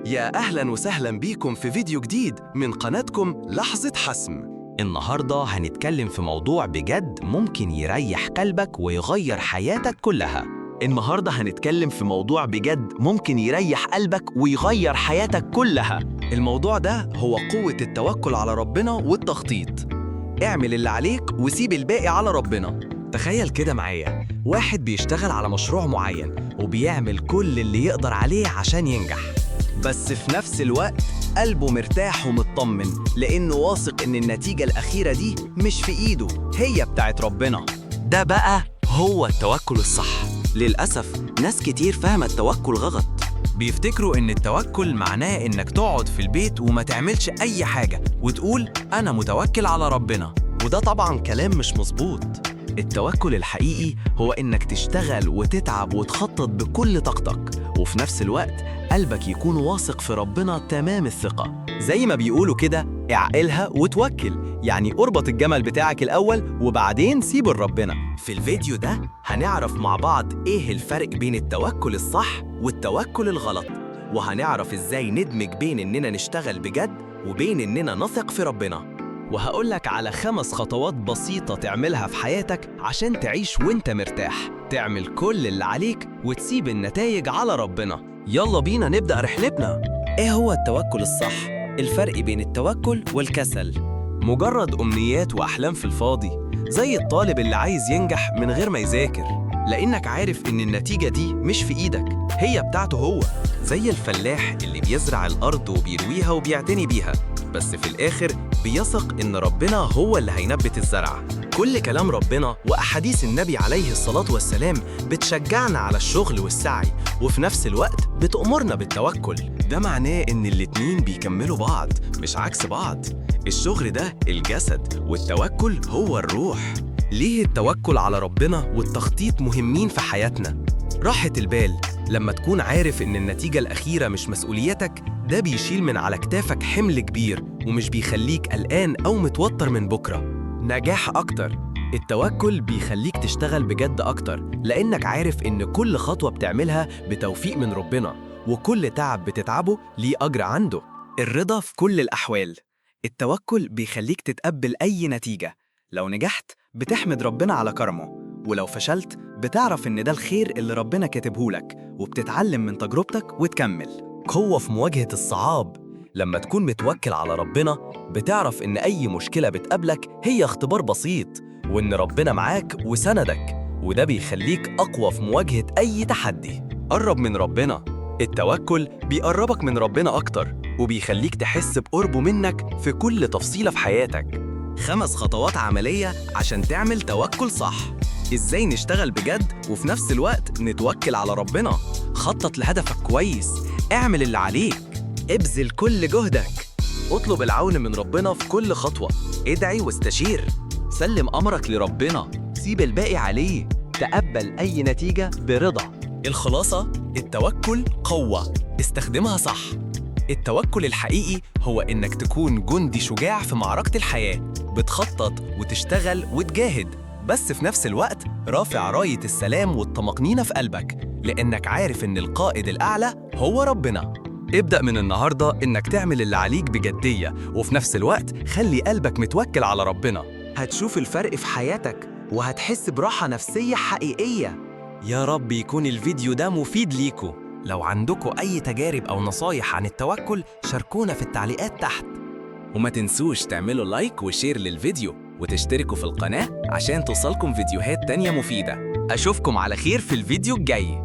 يا أهلاً وسهلاً بيكم في فيديو جديد من قناتكم لحظة حسم. النهاردة هنتكلم في موضوع بجد ممكن يريح قلبك ويغير حياتك كلها. النهاردة هنتكلم في موضوع بجد ممكن يريح قلبك ويغير حياتك كلها. الموضوع ده هو قوة التوكل على ربنا والتخطيط. اعمل اللي عليك وسيب الباقي على ربنا. تخيل كده معايا، واحد بيشتغل على مشروع معين وبيعمل كل اللي يقدر عليه عشان ينجح، بس في نفس الوقت قلبه مرتاح ومطمن لأنه واثق إن النتيجة الأخيرة دي مش في إيده، هي بتاعت ربنا. ده بقى هو التوكل الصح. للأسف ناس كتير فاهمة التوكل غلط. بيفتكروا إن التوكل معناه إنك تقعد في البيت وما تعملش أي حاجة وتقول أنا متوكل على ربنا، وده طبعا كلام مش مظبوط. التوكل الحقيقي هو إنك تشتغل وتتعب وتخطط بكل طاقتك، وفي نفس الوقت قلبك يكون واثق في ربنا تمام الثقة. زي ما بيقولوا كده، اعقلها وتوكل، يعني اربط الجمل بتاعك الأول وبعدين سيبه لربنا. في الفيديو ده هنعرف مع بعض إيه الفرق بين التوكل الصح والتوكل الغلط، وهنعرف إزاي ندمج بين إننا نشتغل بجد وبين إننا نثق في ربنا. وهقولك على 5 خطوات بسيطة تعملها في حياتك عشان تعيش وانت مرتاح، تعمل كل اللي عليك وتسيب النتائج على ربنا. يلا بينا نبدأ رحلتنا. إيه هو التوكل الصح؟ الفرق بين التوكل والكسل. مجرد أمنيات وأحلام في الفاضي، زي الطالب اللي عايز ينجح من غير ما يذاكر، لأنك عارف إن النتيجة دي مش في إيدك، هي بتاعته هو. زي الفلاح اللي بيزرع الأرض وبيرويها وبيعتني بيها، بس في الآخر بيثق إن ربنا هو اللي هينبت الزرع. كل كلام ربنا وأحاديث النبي عليه الصلاة والسلام بتشجعنا على الشغل والسعي، وفي نفس الوقت بتأمرنا بالتوكل. ده معناه إن الاتنين بيكملوا بعض، مش عكس بعض. الشغل ده الجسد والتوكل هو الروح. ليه التوكل على ربنا والتخطيط مهمين في حياتنا؟ راحة البال، لما تكون عارف إن النتيجة الأخيرة مش مسؤوليتك، ده بيشيل من على كتافك حمل كبير ومش بيخليك قلقان أو متوتر من بكرة. نجاح أكتر، التوكل بيخليك تشتغل بجد أكتر، لأنك عارف إن كل خطوة بتعملها بتوفيق من ربنا، وكل تعب بتتعبه ليه أجر عنده. الرضا في كل الأحوال، التوكل بيخليك تتقبل أي نتيجة. لو نجحت بتحمد ربنا على كرمه، ولو فشلت بتعرف إن ده الخير اللي ربنا كاتبهولك، وبتتعلم من تجربتك وتكمل. قوة في مواجهة الصعاب، لما تكون متوكل على ربنا بتعرف إن أي مشكلة بتقابلك هي اختبار بسيط، وإن ربنا معاك وسندك، وده بيخليك أقوى في مواجهة أي تحدي. قرب من ربنا، التوكل بيقربك من ربنا أكتر وبيخليك تحس بقربه منك في كل تفصيلة في حياتك. 5 خطوات عملية عشان تعمل توكل صح. إزاي نشتغل بجد وفي نفس الوقت نتوكل على ربنا. خطط لهدفك كويس، اعمل اللي عليك، ابذل كل جهدك، اطلب العون من ربنا في كل خطوة، ادعي واستشير، سلم أمرك لربنا، سيب الباقي عليه، تقبل أي نتيجة برضا. الخلاصة، التوكل قوة، استخدمها صح. التوكل الحقيقي هو إنك تكون جندي شجاع في معركة الحياة، بتخطط وتشتغل وتجاهد، بس في نفس الوقت رافع راية السلام والطمأنينة في قلبك، لأنك عارف إن القائد الأعلى هو ربنا. ابدأ من النهاردة إنك تعمل اللي عليك بجدية، وفي نفس الوقت خلي قلبك متوكل على ربنا. هتشوف الفرق في حياتك وهتحس براحة نفسية حقيقية. يا رب يكون الفيديو ده مفيد ليكو. لو عندكو أي تجارب أو نصايح عن التوكل شاركونا في التعليقات تحت. وما تنسوش تعملوا like و share للفيديو وتشتركوا في القناة عشان توصلكم فيديوهات تانية مفيدة. أشوفكم على خير في الفيديو الجاي.